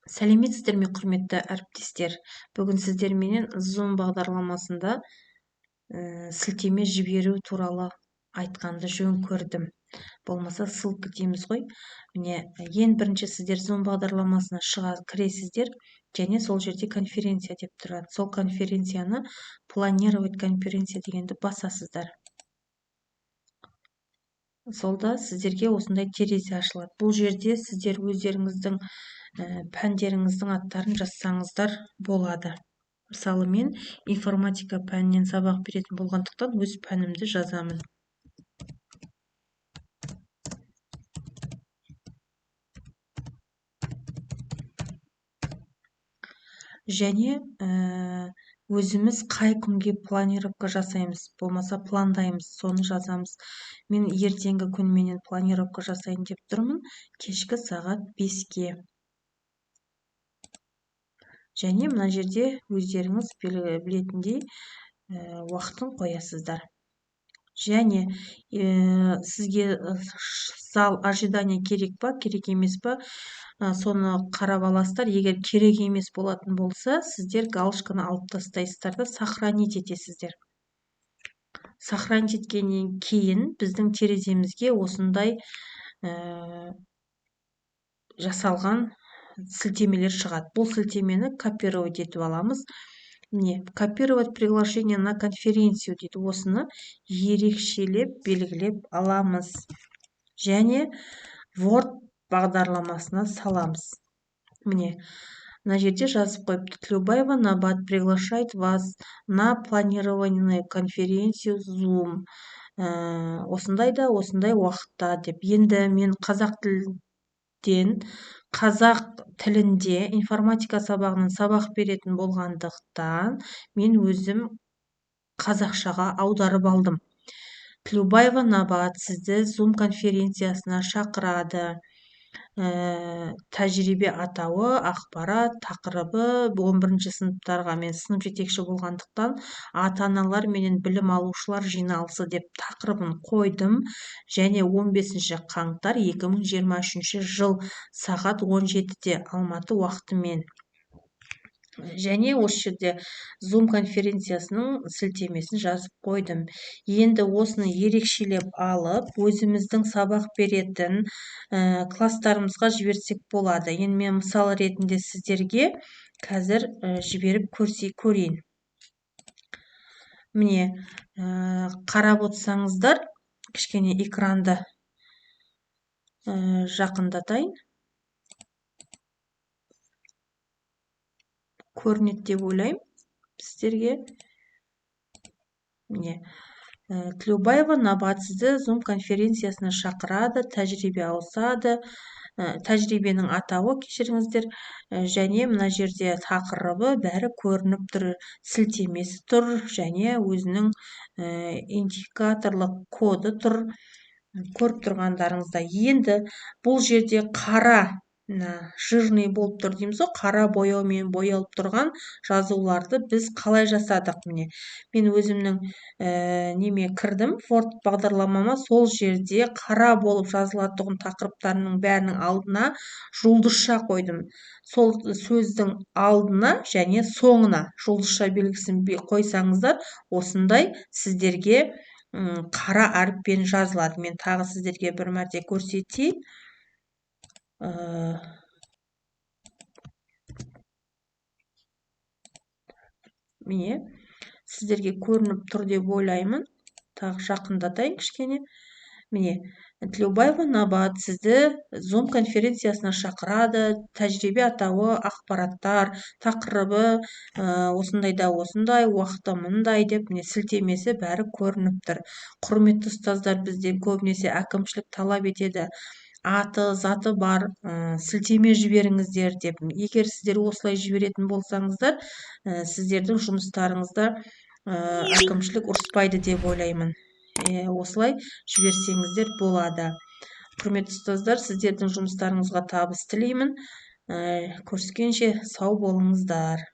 Сәлеметсіздер ме, құрметті әріптестер! Бүгін сіздерменен Zoom бағдарламасында сілтеме жіберу туралы айтқанды жөн көрдім. Болмаса ссылка дейміз ғой. Міне, ең бірінші сіздер Zoom бағдарламасына шыға кіресіздер және сол жерде конференция деп тұрады. Сол конференцияны, планировать конференция дегенді басасыздар. Сонда сіздерге осындай терезе ашылады. Бұл жерде сіздер өздеріңіздің пәндеріңіздің аттарын жазсаңыздар болады. Мысалы, мен информатика пәнінен сабақ беретін болғандықтан, өз пәнімді жазамын. Және өзіміз қай күнге планировка жасаймыз, болмаса пландаймыз, соны жазамыз. Мен ертеңгі күнменен планировка жасайын деп тұрмын, кешкі сағат 5-ке. Және мына жерде өздеріңіз білетіндей уақытын қоясыздар. Және сізге зал ожидания керек па, керек емес па, соны қарап аласыздар. Егер керек емес болатын болса, сіздер галочканы алып тастайсыздар да, сохранить етесіздер. Сохранить еткеннен кейін біздің тереземізге осындай жасалған сілтемелер шығады. Бұл сілтемені копировать етіп аламыз. Міне, «Копировать приглашение на конференцию» дейді. Осыны ерекшелеп белгілеп аламыз және Word бағдарламасына саламыз. Міне, мына жерде жазып қойыпты: «Тлеубаева Набат приглашает вас на планированную конференцию Zoom осындай да осындай уақытта» деп. Енді мен қазақ тілден, қазақ тілінде информатика сабағынан сабақ беретін болғандықтан, мен өзім қазақшаға аударып алдым. Тлеубаева Набат сізді Zoom конференциясына шақырады. Тәжірибе атауы ақпарат, тақырыбы 11 сыныптарға мен сынып жетекші болғандықтан, ата аналар менен білім алушылар жиналысы деп тақырыбын қойдым. Және 15 қаңтар 2023 жыл, сағат 17-де Алматы уақытымен. Және осы жерде Zoom конференциясының сілтемесін жазып қойдым. Енді осыны ерекшелеп алып, өзіміздің сабақ беретін класстарымызға жіберсек болады. Енді мен мысал ретінде сіздерге қазір жіберіп көрейін. Міне, қарап отырсаңыздар, кішкене экранды жақындатайын, көрінеді деп ойлаймын сіздерге. Міне, Тлеубаева Набат сізді Zoom конференциясына шақырады, тәжірибе ауысады, тәжірибенің атауы, кешіріңіздер, және мына жерде тақырыбы, бәрі көрініп тұр, сілтемесі тұр және өзінің индикаторлық коды тұр, көріп тұрғандарыңыздай. Енді бұл жерде қара, мына жирный болып тұр дейміз ғой, қара бояумен боялып тұрған жазуларды біз қалай жасадық? Міне, мен өзімнің неме кірдім, Word бағдарламама. Сол жерде қара болып жазылатұғын тақырыптарының бәрінің алдына жұлдызша қойдым. Сол сөздің алдына және соңына жұлдызша белгісін қойсаңыздар, осындай сіздерге қара әріппен жазылады. Мен тағы сіздерге бір мәрте көрсетейін. Міне, сіздерге көрініп тұр деп ойлаймын. Тағы жақындатайын кішкене. Міне, Тлеубаева Набат сізді Zoom конференциясына шақырады, тәжірибе атауы ақпараттар, тақырыбы осындай да осындай, уақыты мындай деп, міне, сілтемесі, бәрі көрініп тұр. Құрметті ұстаздар, бізден көбінесе әкімшілік талап етеді, аты заты бар сілтеме жіберіңіздер деп. Егер сіздер осылай жіберетін болсаңыздар, сіздердің жұмыстарыңызда әкімшілік ұрыспайды деп ойлаймын. Осылай жіберсеңіздер болады. Құрметті ұстаздар, сіздердің жұмыстарыңызға табыс тілеймін. Көріскенше сау болыңыздар.